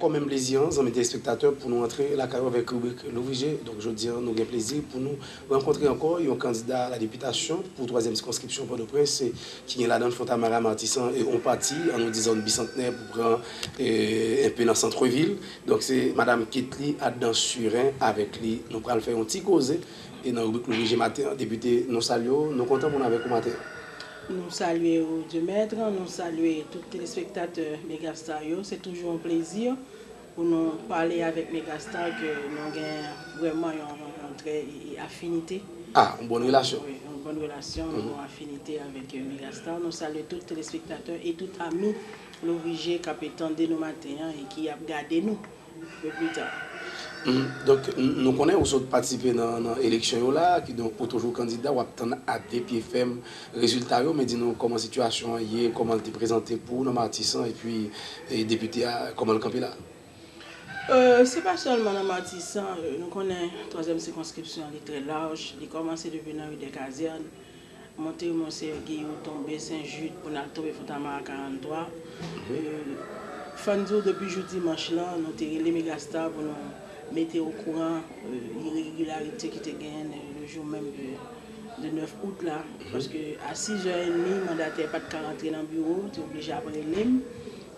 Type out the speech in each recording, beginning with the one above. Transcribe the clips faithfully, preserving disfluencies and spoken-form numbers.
Ankò menm plezi an, zanmi telespektatè, pou nou antre lakay ou avèk ribrik Louvri Je. Donk, jodi an, nou gen plezi pou nou rankontre ankò yon kandida a la depitasyon pou twazyèm sikonskripsyon Pòtoprens, ki gen ladan l Fontamara, Matisan e yon pati, an nou di zòn Bisantnè pou pran, e, enpe nan santvil. Donk, se Madam Ketly Adan Surin avèk li. Nou pral fè yon ti koze, e nan ribrik Louvri Je maten an, depite, nou salye w, nou kontan pou nou avèk ou maten an. Nou salye ou, Dieu Maître, nou salye tout telespektatè Megastar yo. Se toujou yon plezi pou nou pale avèk Megastar, ke nou gen vrèman yon, yon, yon trè, e, e, afinite. Ah, yon bòn relasyon. Wi, yon bòn relasyon, yon bòn afinite avèk, e, Megastar. Nou salye tout telespektatè e tout ami Louvri Je k ap tande nou maten an e ki ap gade nou. Yo pli ta. Mhm. Donk, n-, nou konnen ou sot patisipe nan, nan eleksyon yo la, kidonk ou toujou kandida, w ap tann a de pye fèm rezilta yo, men di nou kòman sitiyasyon an ye, kòman l te prezante pou ou nan Matisan, epi, e, depite a, kòman l kanpe la? Euh, se pa sèlman nan Matisan, euh, nou konnen twazyèm sikonskripsyon an li trè laj, li kòmanse depi nan ri dè Kazèn, monte Monseyè Giyou, tonbe Sen Jid pou n al tonbe Fontamara karant twa. Euh, fò n di w, depi jou dimanch lan, nou te rele Megastar pou nou mete okouran, euh, iregilarite ki te genyen le jour même de, de nèf out la. Paske a sizè edmi, mandatè pa t ka rantre nan biwo, te oblije ap rele m.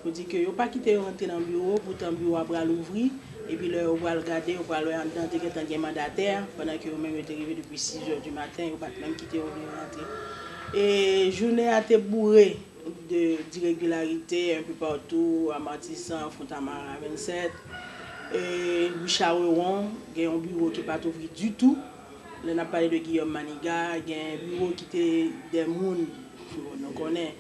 Pou di ke yo pa kite yo rantre nan biwo, poutan biwo a pral ouvri, epi lè yo pral gade, yo pral wè anndan te gentan gen mandatè, pandan ke yo menm yo te rive depi sizè di maten, yo pa t menm kite yo vle rantre. E jounen an te boure de, diregilarite enpe patou, a Matisan, Fontamara vennsèt, e Louis Charewon, gen yon biwo ki pa t ouvri ditou. Lè n ap pale de Guillaume Manigat, gen biwo ki te de moun, bon, nou konnen,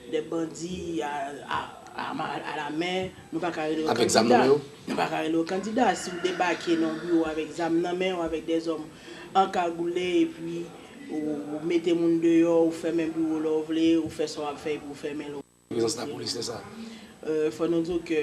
de bandi a, a, a, a la men, nou pa ka rele yo kandida. Avèk zam nan men yo? Nou pa ka rele yo kandida. Si w debake nan yon biwo avèk zam nan men w, avèk de zòm ankagoule, epi ou, ou mete moun deyò, ou fèmen biwo lè w vle, ou fè sa w ap fè, epi ou fèmen l. Prezans lapolis lè sa a? Euh, fò nou di w ke,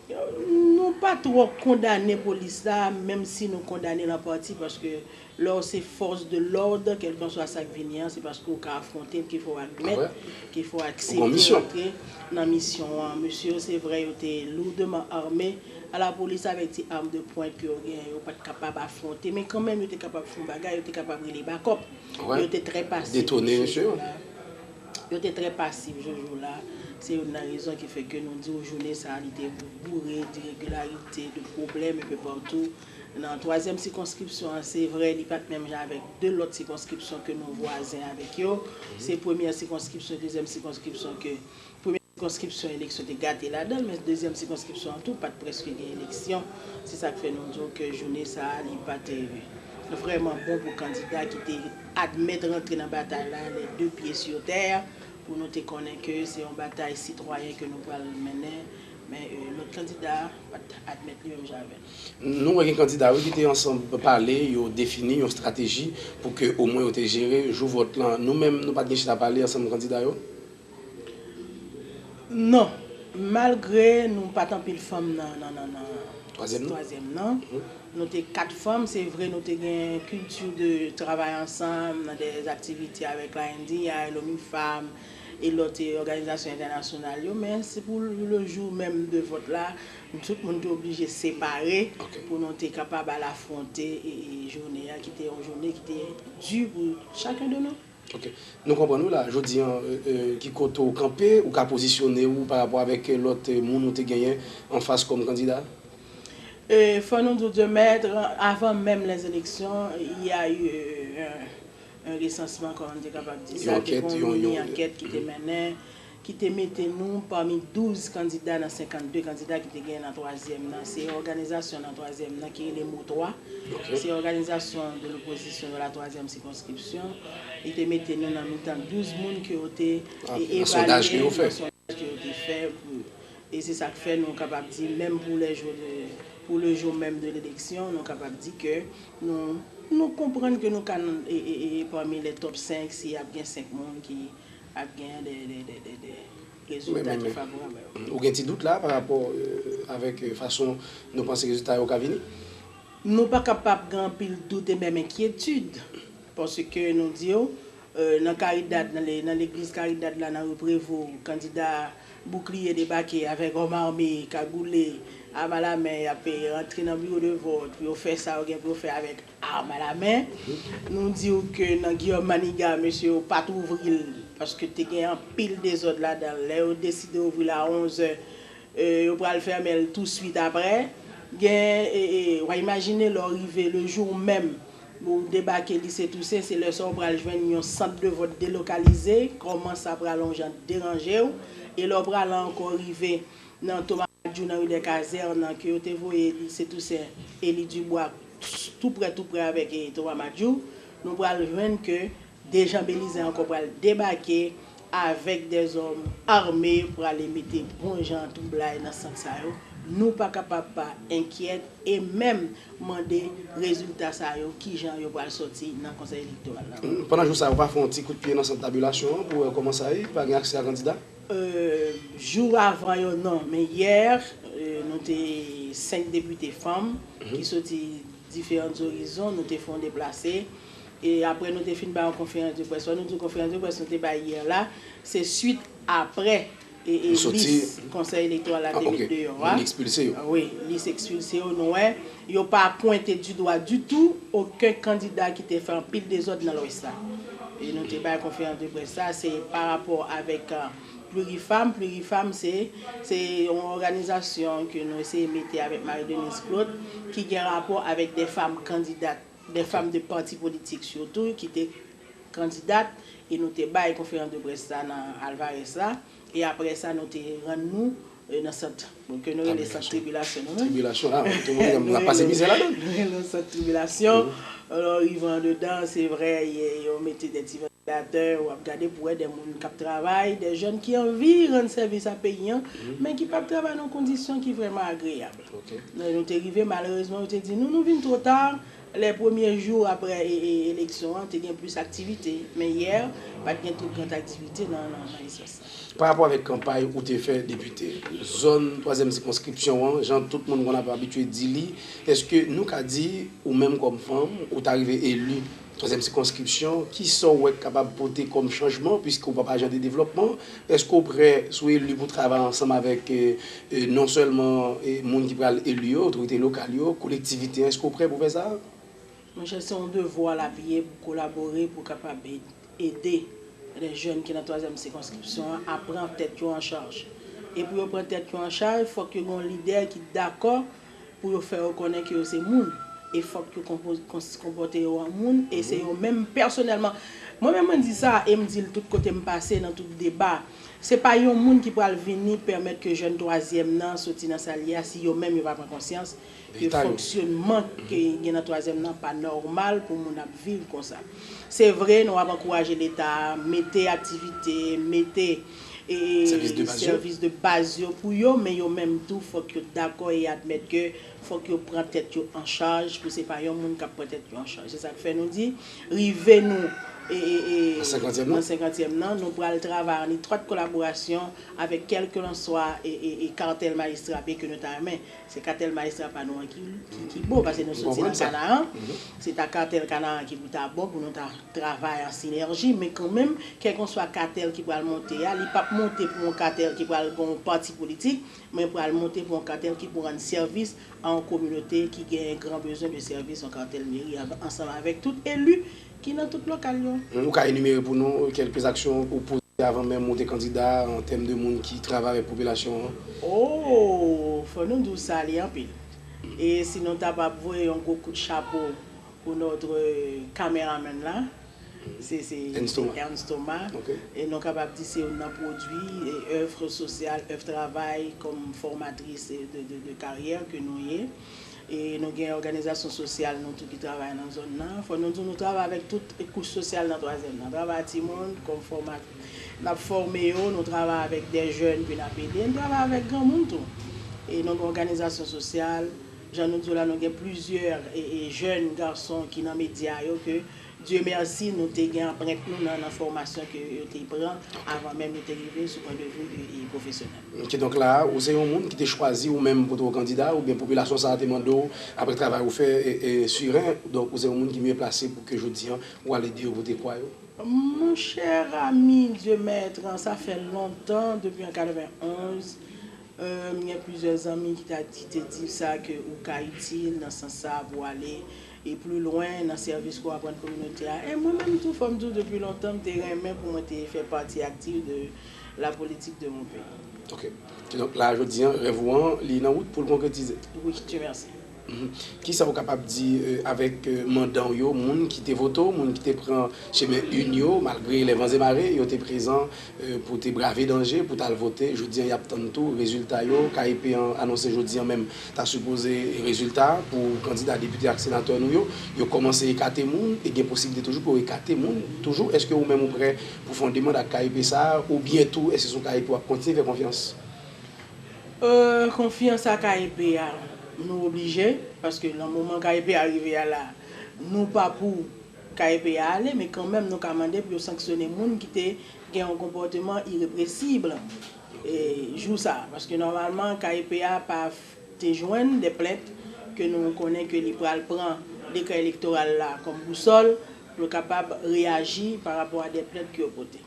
euh, nou pa twò kondane polis la, menm si nou kondane l an pati, paske lè w se fòs de lòd, kèlkanswa sa k vini an, se paske w ka afwonte l, ke fò w admèt, ke fò w aksepte rantre nan misyon an. Mesye yo, se vrè, yo te lourdement armés. A la polis, avèk ti arm de pwent ke yo genyen, yo pa t kapab afwonte, men kanmenm, yo te kapab fè yon bagay, yo te kapab rele bakòp. Yo te trè pasif jou la. Yo te trè pasif jou la. Se youn nan rezon ki fè ke nou di w jounen sa a, li te boure de iregilarite, de pwoblèm enpe patou. Nan twazyèm sikonskripsyon an, se vrè, li pa t menm jan avèk de lòt sikonskripsyon ke nou vwazen avèk yo. Se premyè sikonskripsyon, dezyèm sikonskripsyon ke, premyè sikonskripsyon eleksyon te gate ladan l, men dezyèm sikonskripsyon an tou pa t prèske gen eleksyon. Se sa k fè nou di w ke jounen sa a, li pa te vrèman bon pou kandida ki te admèt rantre nan batay la, les deux pieds sur terre, pou nou te konnen ke se yon batay sitwayen ke nou pral mennen, men, euh, lòt kandida pa t admèt li menm jan avè l. Nou wè gen kandida, wi, ki te ansanm pale, yo defini yon estrateji pou ke omwen yo te jere jou vòt lan. Nou menm, nou pa t gen chita pale ansanm kandida yo? Non. Malgre nou pa t anpil fanm nan, nan, nan, nan twazyèm nan, nou te kat fanm, se vre nou te gen kilti de travay ansanm nan de aktivite avèk la N D I, l'ONU Femmes e lòt, e, òganizasyon entènasyonal yo, men se pou le jou menm de vòt la, tout moun te oblije separe pou nou te kapab al afwonte, e, e, jounen an, ki te yon jounen ki te di pou chaken de nou. Ok. Nou konprann ou la. Jodi an, e, e, ki kote w kanpe, ou ka pozisyone w pa rapò avèk lòt, e, moun ou te genyen anfas kòm kandida? E, fò nou di w, Dieu Maître, avan menm les élections, il y a eu, euh, un, un recensement, kòman m te kapab di sa, te gen yon mini ankèt ki te mennen, ki te mete nou pami douz kandida nan senkannde kandida ki te genyen nan twazyèm nan. Se òganizasyon nan twazyèm nan ki rele MOTWA. Se Organisation de l'opposition de la troisième circonscription. Li te mete nou nan mitan douz moun ke yo te evalye nan sondaj ke yo te fè. E se sa k fè nou kapab di, menm pou le jou de, pou le jou menm de leleksyon, nou kapab di ke nou, nou konprann ke nou ka nan, e, e, e, pami le top senk, si ap gen senk moun ki ap gen de, de, de, de, de rezilta ki favorab a yo. Ou gen ti dout la pa rapò, e, avèk, e, fason nou panse rezilta yo ka vini? Nou pa kapab gen anpil dout e menm enkyetid, paske nou di w, euh, nan Karidad, nan le- nan legliz Karidad la, nan ri Prevo, kandida Boukliye debake avèk zam ame, kagoule, am a la men, y ap rantre nan biwo de vòt pou yo fè sa yo gen pou yo fè avèk am a la men. Nou di w ke nan Guillaume Manigat, mesye yo pa t ouvri l, paske te gen anpil dezòd ladan l. Lè yo deside ouvri l a onzè, e, yo pral fèmen l touswit apre. Gen, e, e, w a imajine lè w rive le jou menm, ou debake Lise Tousen, se lè sa w pral jwenn yon sant de vòt delokalize, kòman sa pral yon jan deranje w, e lè w pral ankò rive nan Thomas Madjou nan ri dè Kazèn, ke yo te voye Lise Tousen, Eli Dubwa, tou prè, tou prè avèk, e, Thomas Madjou, nou pral jwenn ke Dejan Belize ankò pral debake avèk dèzòm ame, pral mete bon jan twoublay nan sant sa yo. Nou pa kapab pa enkyèt e menm mande rezilta sa yo, kijan yo pral sòti nan konsèy elektoral la. Pandan jou sa yo, pa fè yon ti kout pye nan sant tabilasyon an pou wè kòman sa ye, pa gen aksè a kandida? Euh, jou avan yo, non, men yè, euh, nou te senk depite fanm ki soti diferan zorizon, nou te fè yon deplase. E apre nou te fin bay yon konferans de près. Fò nou di w konferans de près nou te bay yè la, se swit apre, e, e, lis konsèy elektoral la te met deyò a. Lis ekspilse yo. Wi, lis ekspilse yo, nou wè, yo pa pwente di dwa ditou okenn kandida ki te fè anpil dezòd nan Lwès la. E nou te bay konferans de près sa, se pa rapò avèk, euh, Plurifam. Plurifam, se, se yon òganizasyon ke nou eseye mete avèk Marie Denise Claude, ki gen rapò avèk de fanm kandidat, de fanm de pati politik sitou, ki te kandidat, e nou te bay konferans de près la nan Alvarez la, e apre sa, nou te rann nou, e, nan sant, bon, ke nou rele sant tribilasyon, nou menm. Tribilasyon, a, tout moun, n ap pase mizè ladan. Nou rele sant tribilasyon. Alò, rive andedan, se vre, y- yo mete de ti ventilatè, w ap gade pou wè de moun k ap travay, de jèn ki anvi rann sèvis a peyi an, men ki p ap travay nan kondisyon ki vrèman agreyab. Ok. Nou, nou te rive, malerezman, yo te di nou, nou vin twò ta. Lè premye jou apre, e, e, eleksyon an, te gen plis aktivite, men yè, pa t gen twòp gran aktivite nan, nan, nan espas la. Pa rapò avèk kanpay ou te fè depite, zòn twazyèm sikonskripsyon an, jan tout moun konn ap abitye di li, èske nou ka di, ou menm kòm fanm, ou ta rive eli twazyèm sikonskripsyon, kisa w wè k kapab pote kòm chanjman, piske w p ap ajande devlòpman? Èske w prè, si w eli, pou travay ansanm avèk, e, e, non sèlman, e, moun ki pral eli yo, otorite lokal yo, kolektivite an, èske w prè pou fè sa? Monchè, se yon devwa l ap ye pou kolabore, pou kapab ede de jèn ki nan twazyèm sikonskripsyon an a pran tèt yo an chaj. E pou yo pran tèt yo an chaj, fòk yo gen yon lidè ki dakò pou yo fè yo konnen ke yo se moun. E fòk yo konpo- kons- konpòte yo an moun. E se yo menm pèsonèlman. Mwen menm, mwen di sa, e m di l tout kote m pase, nan tout deba. Se pa yon moun ki pral vini pèmèt ke jèn twazyèm nan soti nan sa l ye a, si yo menm yo pa pran konsyans ke fonksyonman ke gen nan twazyèm nan pa nòmal pou moun ap viv konsa. Se vre, nou ap ankouraje Leta a mete aktivite, mete, e, sèvis de baz yo, sèvis de baz yo pou yo, men yo menm tou, fòk yo dakò e admèt ke fòk yo pran tèt yo an chaj, pou se pa yon moun k ap pran tèt yo an chaj. Se sa k fè nou di, rive nou, e, e, e, nan senkantyèm nan, nan senkantyèm nan, nou pral travay an etwat kolaborasyon avèk kèlkelanswa, e, e, e, katèl majistra, byenke nou ta renmen se katèl majistra pa nou an ki, ki, ki bon, paske nou soti nan Kanaran. Se ta katèl Kanaran ki pou ta bon pou nou ta travay an sinèji, men kanmenm, kèlkelanswa katèl ki pral monte a, li p ap monte pou yon katèl ki pral gen yon pati politik, men pral monte pou yon katèl ki pou rann sèvis a yon kominote ki gen gran bezwen de sèvis, yon katèl meri, an- ansanm avèk tout eli ki nan tout lokal yo. Ou ka enimere pou nou kèlke aksyon ou poze avan menm ou te kandida an tèm de moun ki travay avèk popilasyon an? Oh, fò nou di w sa li anpil. E si nou ta pap voye yon gwo kout chapo pou notre kameraman la, se, se Ernst Thomas. Ernst Thomas. Ok. E nou kapab di se youn nan pwodui e èv sosyal, èv travay kòm fòmatris de, de, de karyè ke nou ye. E nou gen òganizasyon sosyal nou tou ki travay nan zòn nan. Fò nou di nou travay avèk tout kouch sosyal nan twazyèm nan. Travay ak timoun, kòm fòma-, n ap fòme yo, nou travay avèk de jèn ke n ap ede, nou travay avèk granmoun tou. E nou gen òganizasyon sosyal, jan nou di w la, nou gen plizyè, e, e, jèn gason ki nan medya yo ke Dye mèsi, nou te gen anprent nou nan, nan fòmasyon ke yo te pran avan menm yo te rive sou pwen de vi, e, e, pwofesyonèl. Kidonk la, ou se yon moun ki te chwazi ou menm pou te kandida, oubyen popilasyon sa a te mande w, apre travay ou fè, e, e, siren, donk ou se yon moun ki mye plase pou ke jodi an, ou al ede yo pote kwa yo? Mon cher ami Dieu Maître, sa fè lontan, depi an katrevenonz, euh, m gen plizyè zanmi ki ta, ki te di sa, ke ou ka itil nan sans sa pou ale e pli lwen nan sèvis ke w ap rann kominote a. E mwen menm tou, fò m di w, depi lontan, m te renmen pou mwen te fè pati aktif de la politique de mon pays. Ok. Kidonk la, jodi an, rèv ou an, li nan wout pou l konkretize. Oui, Dieu merci. Kisa ou kapab di, euh, avèk, euh, mandan w yo, moun ki te vote w, moun ki te pran chemen urn yo, malgre lè van e mare, yo te prezan, euh, pou te brave danje, pou t al vote? Jodi an, y ap tann tou rezilta yo. K E P an anonse jodi an menm, ta sipoze rezilta pou kandida depite ak senatè nou yo. Yo kòmanse ekate moun, e gen posiblite toujou pou yo ekate moun toujou. Èske ou menm ou prè pou fè yon demann ak K E P sa a, oubyen tou, èske se yon K E P w ap kontinye fè konfyans? Euh, konfyans a K E P a, nou oblije, paske nan moman K E P a rive a la, nou pa pou K E P a ale, men kanmenm nou ka mande pou yo sanksyone moun ki te gen yon konpòteman irepresib e jou sa a, paske nòmalman K E P a pa te jwenn de plent ke nou konnen ke li pral pran dekrè elektoral la kòm bousòl pou l kapab reyaji pa rapò a de plent ke yo pote.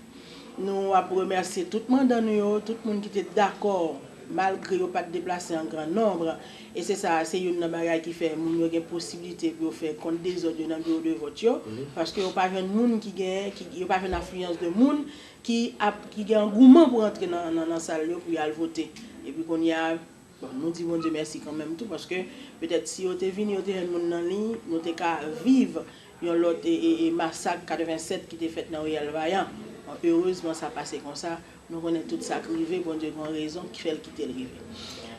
Nou ap remèsye tout mandan nou yo, tout moun ki te dakò, malgre yo pa t deplase an gran nonb. E se sa, se youn nan bagay ki fè moun yo gen posiblite pou yo fè kont dezòd yo nan biwo de vòt yo, paske yo pa jwenn moun ki gen, ki, yo pa jwenn afliyans de moun ki ap, ki gen angouman pou rantre nan, nan, nan sal yo pou y al vote. Epi kounye a, Bon, nou di Bondye mèsi kanmenm tou, paske petèt si yo te vini, yo te jwenn moun nan liy, nou te ka viv yon lòt e, e, e masak katrevennsèt ki te fèt nan riyèl Vayan. Bon, erezman sa pase konsa. Nou konnen tout sa k rive, Bondye gen yon rezon ki fè l kite l rive.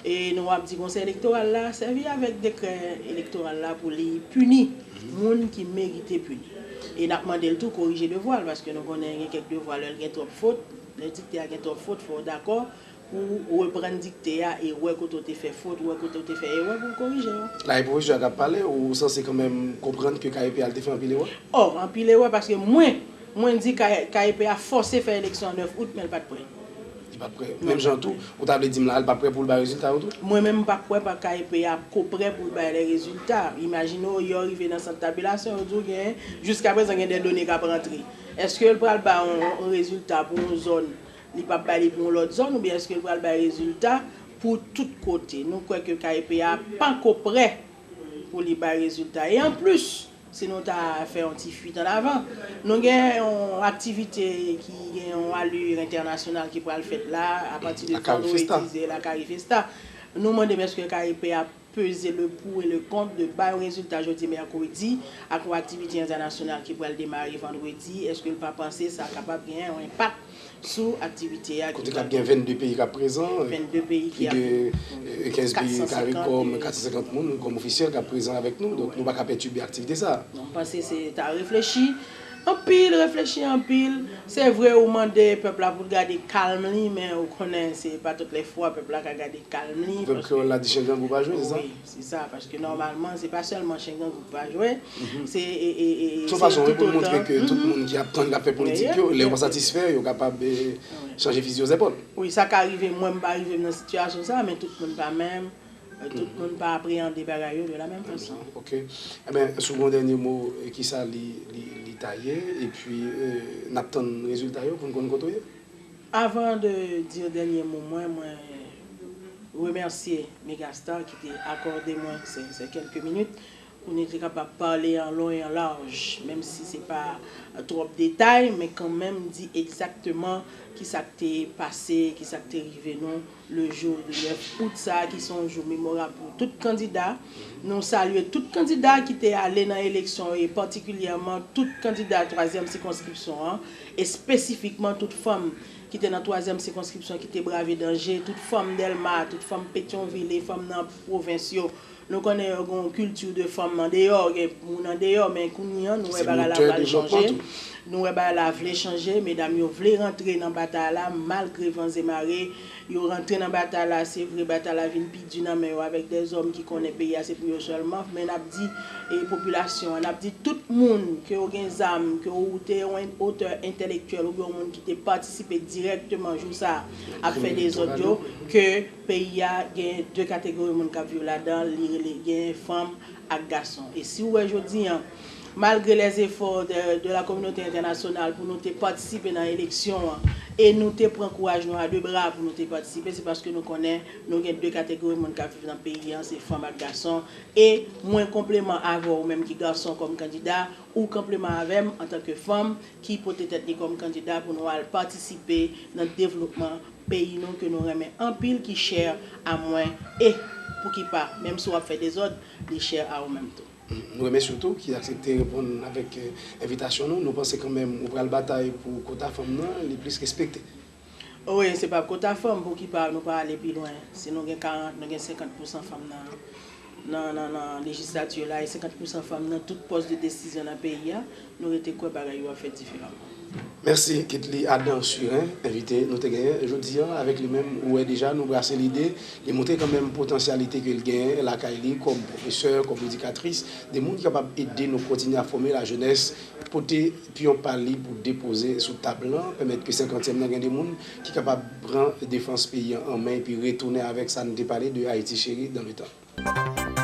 E nou ap di Konsèy Elektoral la sèvi avèk dekrè elektoral la pou li pini moun ki merite pini. E n ap mande l tou korije devwa l, paske nou konnen gen kèk devwa lè l gen twòp fot, lè dikte a gen twòp fot, fò w dakò pou w reprann dikte a e wè kote w te fè fot, wè kote w te fè erè pou w korije yo. La e pwofesè a k ap pale, ou sanse kanmenm konprann ke K E P a l te fè anpil erè? O, anpil erè, paske mwen, mwen di K E P a fòse fè eleksyon an nèf out, men l pa t prè. Li pa t prè. Menm jan tou, ou ta vle di m la, l pa t prè pou l bay rezilta yo tou? Mwen menm, m pa kwè pa K E P a ko prè pou l bay lè rezilta. Imajine w, yè w rive nan sant tabilasyon, yo di w gen, jiskaprezan gen de done k ap rantre. Èske l pral bay yon, yon rezilta pou yon zòn li p ap bay li pou yon lòt zòn, oubyen èske l pral bay rezilta pou tout kote? Nou kwè ke K E P a panko prè pou li bay rezilta. E anplis, si nou ta fè yon ti fuit an avan, nou gen yon aktivite ki gen yon alur entènasyonal ki pral fèt la, apati de vandredi, se la Carifesta. Nou mande m èske K E P a peze le pou e le kont de bay yon rezilta jodi mèkredi ak yon aktivite entènasyonal ki pral demare vandredi, èske l pa panse sa kapab gen yon enpak sou aktivite a ki pral gen? Kote k ap gen vennde peyi k ap prezan, pli de kenz peyi, CARICOM, kat san senkant moun kòm ofisyèl k ap prezan avèk nou, donk nou pa ka pètibe aktivite sa a. Non, m panse se ta reflechi anpil, reflechi anpil. Se vre ou mande pèp la pou l gade kalm li, men ou konnen se pa tout lè fwa pèp la ka gade kalm li. Pwovèb kreyòl la di chen grangou pa jwe, se sa? Wi, se sa, paske nòmalman se pa sèlman chen grangou k pa jwe, se e, e, e, se yon fason wi pou n montre ke tout moun ki ap tann, k ap fè politik yo, lè yo pa satisfè, yo kapab chanje fizi yo zèpòl. Wi, sa ka rive, mwen m pa rive m nan sitiyasyon sa, men tout moun pa menm, tout moun pa apreyande bagay yo de la menm fason. Ok. Enben, si w gen yon dènye mo, kisa li, li, li ta ye? Epi, n ap tann rezilta yo pou n konn kote w ye? Avan de di dènye mo mwen, mwen remèsye Megastar ki te akòde mwen se, se kèlke minit pou nou te kapab pale an lon e an laj, menm si se pa twòp detay, men kanmenm di egzakteman kisa k te pase, kisa k te rive nou le jou de nèf out sa a, ki se yon jou memorab pou tout kandida. Nou salye tout kandida ki te ale nan eleksyon yo, e patikilyèman tout kandida twazyèm sikonskripsyon an, espesifikman tout fanm ki te nan twazyèm sikonskripsyon ki te brave danje, tout fanm Dèlma, tout fanm Petyonvil e fanm nan pwovens yo. Nou konnen yo gen yon kilti de fanm andeyò, gen moun andeyò, men kounye a nou wè bagay la pral chanje. Nou wè bagay la vle chanje, medam yo vle rantre nan batay la malgre van e mare. Yo rantre nan batay la, se vre, batay la vin pi di nan men yo avèk dèzòm ki konnen peyi a se pou yo sèlman, men n ap di, e, popilasyon an, n ap di tout moun ke w gen zam, ke w te yon otè entèlektyèl oubyen yon moun ki te patisipe dirèkteman jou sa a ap fè dezòd yo, ke peyi a gen de kategori moun k ap viv ladan l, li rele, gen fanm ak gason. E si w wè jodi an, Malgre lèzefò de, de la kominote entènasyonal pou nou te patisipe nan eleksyon an, e nou te pran kouraj nou a de bra pou nou te patisipe, se paske nou konnen nou gen de kategori moun k ap viv nan peyi an, se fanm ak gason. E mwen konpleman avè w menm ki gason kòm kandida, ou konpleman avè m antanke fanm ki pote tèt li kòm kandida pou nou al patisipe nan devlopman peyi nou ke nou renmen anpil, ki chè a mwen. E pou ki pa, menm si w ap fè dezòd, li chè a ou menm tou. Nou remèsye w tou ki aksepte reponn avèk envitasyon nou. Nou panse kanmenm ou pral batay pou kota fanm nan li plis respekte. Wi, se pa kota fanm, pou ki pa nou pa ale pi lwen. Si nou gen karant, nou gen senkant pousan fanm nan nan nan nan lejislati la, e senkant pousan fanm nan tout pòs de desizyon nan peyi a, nou rete kwè bagay yo ap fèt diferaman. Mèsi Ketly Adam Surin, envite nou te genyen jodi a avèk li menm. Ou wè deja nou brase lide, li montre kanmenm potansyalite ke l genyen lakay li kòm pwofesè, kòm edikatris, de moun ki kapab ede nou kontinye ap fòme lajenès, pote pyon pa li pou depoze sou tab lan, pèmèt ke senkantyèm nan gen de moun ki kapab pran defans peyi an an men epi retounen avèk sa n te pale de Ayiti cheri dans le temps.